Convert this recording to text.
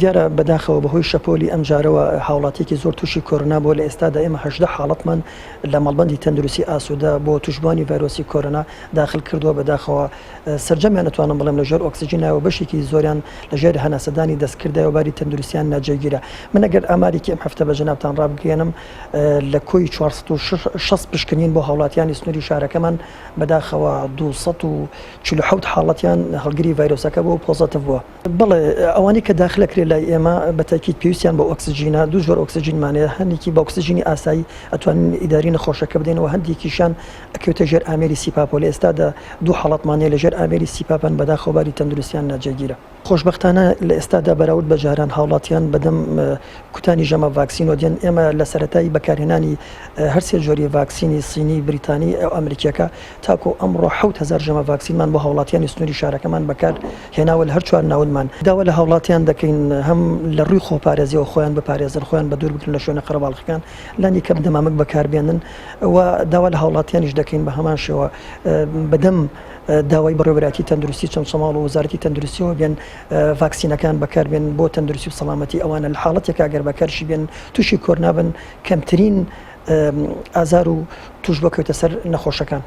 دیارە بەداخەوە بەهۆی شەپۆلی ئەمجارەوە هاوڵاتیەکی زۆر تووشی کۆرۆنا بووە، لە ئێستادا ئێمە 18 حاڵەتمان لە مەڵبەندی تەندروستی ئاسوودە بۆ تووشبووانی ڤایرۆسی کۆرۆنا داخل کردووە، بەداخەوە سەرجەمیان ئەتوانم بڵێم لە ژێر ئۆکسجینایە و بەشێکی زۆریان لە ژێر هەناسەدانی دەستکردایە و باری تەندروستیان ناجێگیرە. من ئەگەر ئامارێکی ئەم هەفتە بە جەنابتان ڕابگەیەنم لە کۆی 460 پشکنین بۆ هاوڵاتیانی سنووری شارەکەمان بەداخەوە 247 حاڵەتیان هەڵگری ڤایرۆسەکە بووە و پۆزەتیڤ بووە. بەڵێ ئەوانەی کە داخل ئەکرێت لای ئێمە بە تەئکید پێویستیان بە ئۆکسجینە، دوو جۆر ئۆکسجینمان هەیە، هەندێکی بە ئۆکسجینی ئاسایی ئەتوانین ئیداری نەخۆشەکە بدەین و هەندێکیشیان ئەکەوێتە ژێر ئامێری CPAP ەوە، لە ئێستادا دوو حاڵەتمان هەیە لە ژێر ئامێری CPAP ن بەداخەوە باری تەندروستیان ناجێگیرە. خۆشبەختانە لە ئێستادا بەراورد بە جاران هاوڵاتیان بەدەم کوتانی ژەمە ڤاکسینەوە دێن، ئێمە لە سەرەتای بەکارهێنانی هەرسێ جۆری ڤاکسینی سینی، بریتانی و ئەمریکیەکە تاکو ئەمڕۆ 7000 ژەمە ڤاکسینمان بۆ هاوڵاتیانی سنووری شارەکەمان بەکار هێناوە لە هەر چوار ناوەندمان. داوا لە هاوڵاتیان دەکەین هەم لە ڕووی خۆپارێزیەوە خۆیان بپارێزن، خۆیان بەدوور بگرن لە شوێنە قەرەباڵخەکان، لانی کەم دەمامک بەکاربێنن و داوا لە هاوڵاتیانیش دەکەین بە هەمان شێوە بەدەم داوای بەڕێوەبەرایەتی تەندروستی چەمچەماڵ و وەزارەتی تەندروستیەوە بێن ڤاکسینەکان بەکاربێن بۆ تەندروستی و سەڵامەتی ئەوانە لە حاڵەتێکا گەر بەکارشی بێن تووشی کۆرنا بن کەمترین ئازار و توش بکەوێتە سەر نەخۆشەکان.